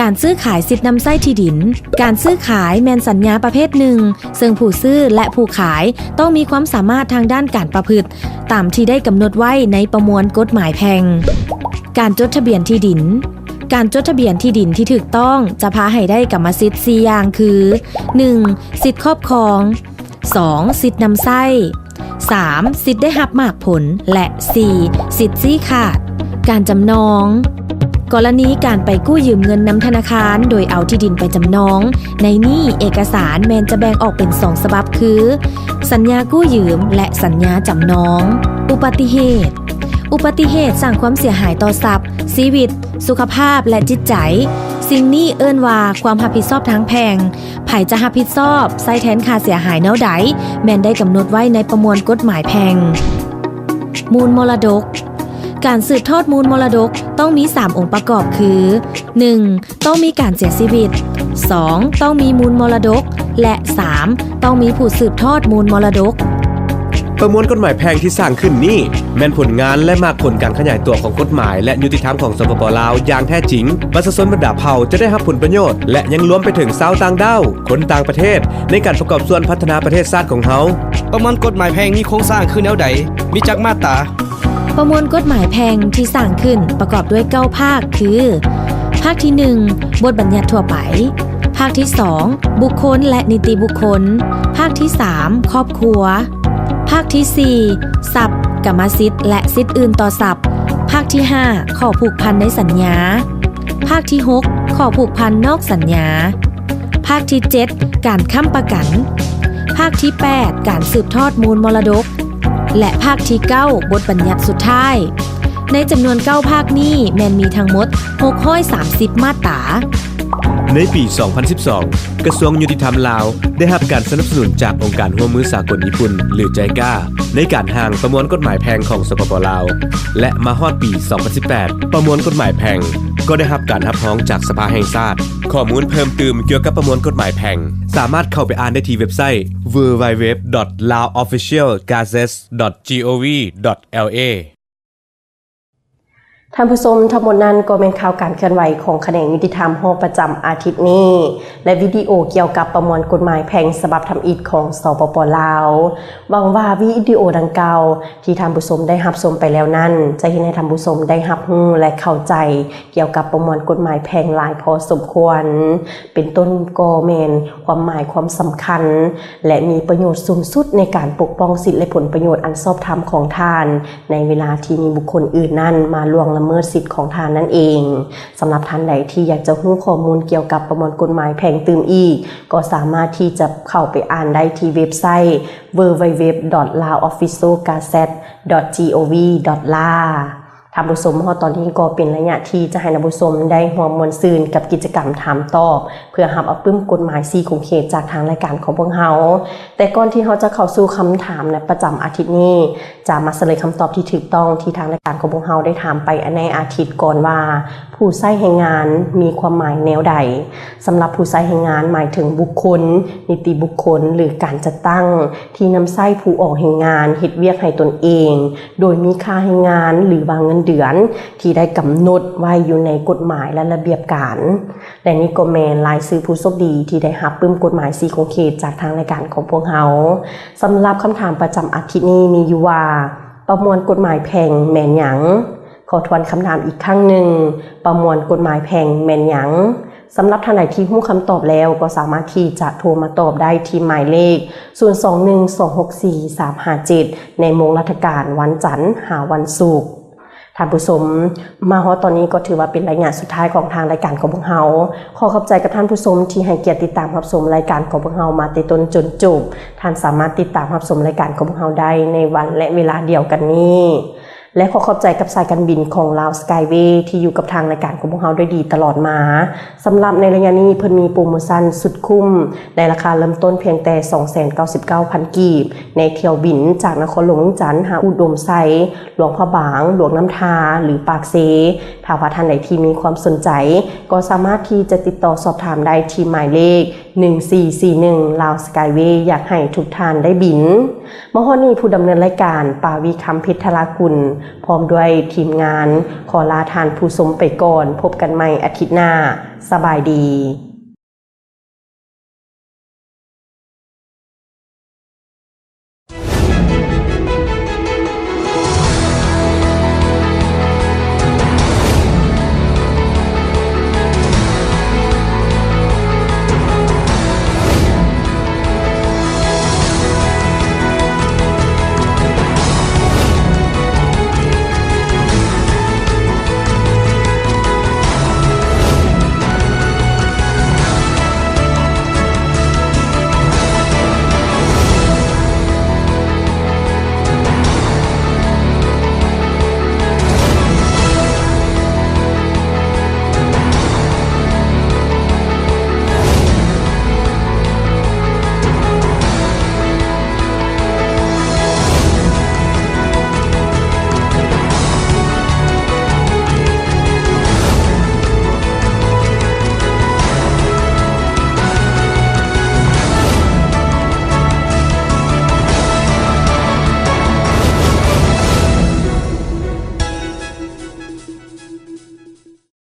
ການຊື້ຂາຍສິດນຳໃຊ້ທີ່ດິນ. ການຊື້ຂາຍແມ່ນສັນຍາປະເພດໜຶ່ງ ເຊິ່ງຜູ້ຊື້ ແລະ ຜູ້ຂາຍຕ້ອງມີຄວາມສາມາດທາງດ້ານການປະພຶດ ຕາມທີ່ໄດ້ກຳນົດໄວ້ໃນປະມວນກົດໝາຍແພ່ງ. ການຈົດທະບຽນທີ່ດິນ. ການຈົດທະບຽນທີ່ດິນທີ່ຖືກຕ້ອງຈະພາໃຫ້ໄດ້ກຳມະສິດສີ່ຢ່າງຄື ໜຶ່ງ ສິດຄອບຄອງ, ສອງ ສິດນຳໃຊ້, ສາມ ສິດໄດ້ຮັບໝາກຜົນ ແລະ ສີ່ ສິດຊີ້ຂາດ. ການຈຳນອງ. ກໍລະນີການໄປກູ້ຢືມເງິນນຳທະນາຄານໂດຍເອົາທີ່ດິນໄປຈຳນອງ, ໃນນີ້ເອກະສານແມ່ນຈະແບ່ງອອກເປັນສອງສະບັບຄື ສັນຍາກູ້ຢືມ ແລະ ສັນຍາຈຳນອງ. ອຸບັດຕິເຫດ. ອຸບັດຕິເຫດສ້າງຄວາມເສຍຫາຍຕໍ່ຊັບ, ຊີວິດ, ສຸຂະພາບ ແລະ ຈິດໃຈ. ສິ່ງນີ້ເອີ້ນວ່າຄວາມຮັບຜິດຊອບທາງແພ່ງ. ໃຜຈະຮັບຜິດຊອບໃຊ້ແທນຄ່າເສຍຫາຍແນວໃດ ແມ່ນໄດ້ກຳນົດໄວ້ໃນປະມວນກົດໝາຍແພ່ງ. ມູນມໍລະດົກ. ການສືບທອດມູນມໍລະດົກຕ້ອງມີສາມອົງປະກອບຄື ໜຶ່ງ ຕ້ອງມີການເສຍຊີວິດ, ສອງ ຕ້ອງມີມູນມໍລະດົກ ແລະ ສາມ ຕ້ອງມີຜູ້ສືບທອດມູນມໍລະດົກ. ປະມວນກົດໝາຍແພ່ງທີ່ສ້າງຂຶ້ນນີ້ ແມ່ນຜົນງານ ແລະ ໝາກຜົນການຂະຫຍາຍຕົວຂອງກົດໝາຍ ແລະ ຍຸຕິທຳຂອງ ສປປ ລາວ ຢ່າງແທ້ຈິງ. ປະຊາຊົນບັນດາເຜົ່າຈະໄດ້ຮັບຜົນປະໂຫຍດ ແລະ ຍັງລວມໄປເຖິງຊາວຕ່າງດ້າວ, ຄົນຕ່າງປະເທດ ໃນການປະກອບສ່ວນພັດທະນາປະເທດຊາດຂອງເຮົາ. ປະມວນກົດໝາຍແພ່ງມີໂຄງສ້າງຄືແນວໃດ? ມີຈັກມາດຕາ? ປະມວນກົດໝາຍແພ່ງທີ່ສ້າງຂຶ້ນປະກອບດ້ວຍເກົ້າພາກຄື ພາກທີໜຶ່ງ ບົດບັນຍັດທົ່ວໄປ, ພາກທີສອງ ບຸກຄົນ ແລະ ນິຕິບຸກຄົນ, ພາກທີສາມ ຄອບຄົວ, ພາກທີສີ່ ຊັບ, ກຳມະສິດ ແລະ ສິດອື່ນຕໍ່ຊັບ, ພາກທີຫ້າ ຂໍ້ຜູກພັນໃນສັນຍາ, ພາກທີຫົກ ຂໍ້ຜູກພັນນອກສັນຍາ, ພາກທີເຈັດ ການຄ້ຳປະກັນ, ພາກທີແປດ ການສືບທອດມູນມໍລະດົກ ແລະ ພາກທີເກົ້າ ບົດບັນຍັດສຸດທ້າຍ. ໃນຈຳນວນເກົ້າພາກນີ້ແມ່ນມີທັງໝົດຫົກຮ້ອຍສາມສິບມາດຕາ. ໃນປີສອງພັນສິບສອງ ກະຊວງຍຸຕິທຳລາວ ໄດ້ຮັບການສະໜັບສະໜູນຈາກອົງການຮ່ວມມືສາກົນຍີ່ປຸ່ນ ຫຼື ໄຈກາ ໃນການຮ່າງປະມວນກົດໝາຍແພ່ງຂອງ ສປປ ລາວ ແລະ ມາຮອດປີສອງພັນສິບແປດ ປະມວນກົດໝາຍແພ່ງກໍໄດ້ຮັບການຮັບຮອງຈາກສະພາແຫ່ງຊາດ. ຂໍ້ມູນເພີ່ມຕື່ມກ່ຽວກັບປະມວນກົດໝາຍແພ່ງ ສາມາດເຂົ້າໄປອ່ານໄດ້ທີ່ເວັບໄຊ www.laoofficialgazette.gov.la. ທ່ານຜູ້ຊົມ, ທັງໝົດນັ້ນກໍແມ່ນຂ່າວການເຄື່ອນໄຫວຂອງຂະແໜງຍຸຕິທຳຮອບປະຈຳອາທິດນີ້ ແລະ ວິດີໂອກ່ຽວກັບປະມວນກົດໝາຍແພ່ງສະບັບທຳອິດຂອງ ສປປ ລາວ. ຫວັງວ່າວິດີໂອດັ່ງກ່າວທີ່ທ່ານຜູ້ຊົມໄດ້ຮັບຊົມໄປແລ້ວນັ້ນ ຈະເຮັດໃຫ້ທ່ານຜູ້ຊົມໄດ້ຮັບຮູ້ ແລະ ເຂົ້າໃຈກ່ຽວກັບປະມວນກົດໝາຍແພ່ງຫຼາຍພໍສົມຄວນ, ເປັນຕົ້ນກໍແມ່ນຄວາມໝາຍຄວາມສຳຄັນ ແລະ ມີປະໂຫຍດສູງສຸດໃນການປົກປ້ອງສິດ ແລະ ຜົນປະໂຫຍດອັນຊອບທຳຂອງທ່ານ ໃນເວລາທີ່ມີບຸກຄົນອື່ນນັ້ນມາລ່ວງລະເມີດສິດຂອງທ່ານນັ້ນເອງ. ສຳລັບທ່ານໃດທີ່ຢາກຈະຮູ້ຂໍ້ມູນກ່ຽວກັບປະມວນກົດໝາຍແພ່ງຕື່ມອີກ ກໍສາມາດທີ່ຈະເຂົ້າໄປອ່ານໄດ້ທີ່ເວັບໄຊ www.laoofficialgazette.gov.la. ທ່ານຜູ້ຊົມ, ຮອດຕອນນີ້ກໍເປັນໄລຍະທີ່ຈະໃຫ້ທ່ານຜູ້ຊົມໄດ້ຮ່ວມມ່ວນຊື່ນກັບກິດຈະກຳຖາມຕອບ ເພື່ອຮັບເອົາປຶ້ມກົດໝາຍສີ່ຂົງເຂດຈາກທາງລາຍການຂອງພວກເຮົາ. ແຕ່ກ່ອນທີ່ເຮົາຈະເຂົ້າສູ່ຄຳຖາມໃນປະຈຳອາທິດນີ້, ຈະມາສະເຫຼີຍຄຳຕອບທີ່ຖືກຕ້ອງທີ່ທາງລາຍການຂອງພວກເຮົາໄດ້ຖາມໄປໃນອາທິດກ່ອນວ່າ ຜູ້ໃຊ້ແຮງງານມີຄວາມໝາຍແນວໃດ? ສຳລັບຜູ້ໃຊ້ແຮງງານໝາຍເຖິງບຸກຄົນ, ນິຕິບຸກຄົນ ຫຼື ການຈັດຕັ້ງທີ່ນຳໃຊ້ຜູ້ອອກແຮງງານເຮັດວຽກໃຫ້ຕົນເອງ, ໂດຍມີຄ່າແຮງງານ ຫຼື ວ່າເງິນເດືອນທີ່ໄດ້ກຳນົດໄວ້ຢູ່ໃນກົດໝາຍ ແລະ ລະບຽບການ. ແລະ ນີ້ກໍແມ່ນລາຍຊື່ຜູ້ໂຊກດີທີ່ໄດ້ຮັບປຶ້ມກົດໝາຍສີ່ຂົງເຂດຈາກທາງລາຍການຂອງພວກເຮົາ. ສຳລັບຄຳຖາມປະຈຳອາທິດນີ້ມີຢູ່ວ່າ ປະມວນກົດໝາຍແພ່ງແມ່ນຫຍັງ? ຂໍທວນຄຳຖາມອີກຄັ້ງໜຶ່ງ, ປະມວນກົດໝາຍແພ່ງແມ່ນຫຍັງ? ສຳລັບທ່ານໃດທີ່ຮູ້ຄຳຕອບແລ້ວ ກໍສາມາດທີ່ຈະໂທມາຕອບໄດ້ທີ່ໝາຍເລກ ສູນສອງໜຶ່ງສອງຫົກສີ່ສາມຫ້າເຈັດ ໃນໂມງລາຊະການ ວັນຈັນຫາວັນສຸກ. ທ່ານຜູ້ຊົມ, ມາຮອດຕອນນີ້ກໍຖືວ່າເປັນໄລຍະສຸດທ້າຍຂອງທາງລາຍການຂອງພວກເຮົາ. ຂໍຂອບໃຈກັບທ່ານຜູ້ຊົມທີ່ໃຫ້ກຽດຕິດຕາມຮັບຊົມລາຍການຂອງພວກເຮົາມາແຕ່ຕົ້ນຈົນຈົບ. ທ່ານສາມາດຕິດຕາມຮັບຊົມລາຍການຂອງພວກເຮົາໄດ້ໃນວັນ ແລະ ເວລາດຽວກັນນີ້ ແລະ ຂໍຂອບໃຈກັບສາຍການບິນຂອງ Lao Skyway ທີ່ຢູ່ກັບທາງລາຍການຂອງພວກເຮົາດ້ວຍດີຕະຫຼອດມາ. ສຳລັບໃນໄລຍະນີ້ ເພິ່ນມີໂປຣໂມຊັນສຸດຄຸ້ມ ໃນລາຄາເລີ່ມຕົ້ນພຽງແຕ່ສອງແສນເກົ້າສິບເກົ້າພັນກີບ ໃນຖ້ຽວບິນຈາກນະຄອນຫຼວງວຽງຈັນຫາອຸດົມໄຊ, ຫຼວງພະບາງ, ຫຼວງນ້ຳທາ ຫຼື ປາກເຊ. ຖ້າວ່າທ່ານໃດທີ່ມີຄວາມສົນໃຈ ກໍສາມາດທີ່ຈະຕິດຕໍ່ສອບຖາມໄດ້ທີ່ໝາຍເລກ ໜຶ່ງສີ່ສີ່ໜຶ່ງ Lao Skyway ຢາກໃຫ້ທຸກທ່ານໄດ້ບິນ. ມາຮອດນີ້ ຜູ້ດຳເນີນລາຍການ ປາວີ ຄຳເພັດທະລາກຸນ ພ້ອມດ້ວຍທີມງານ ຂໍລາທ່ານຜູ້ຊົມໄປກ່ອນ. ພົບກັນໃໝ່ອາທິດໜ້າ. ສະບາຍດີ.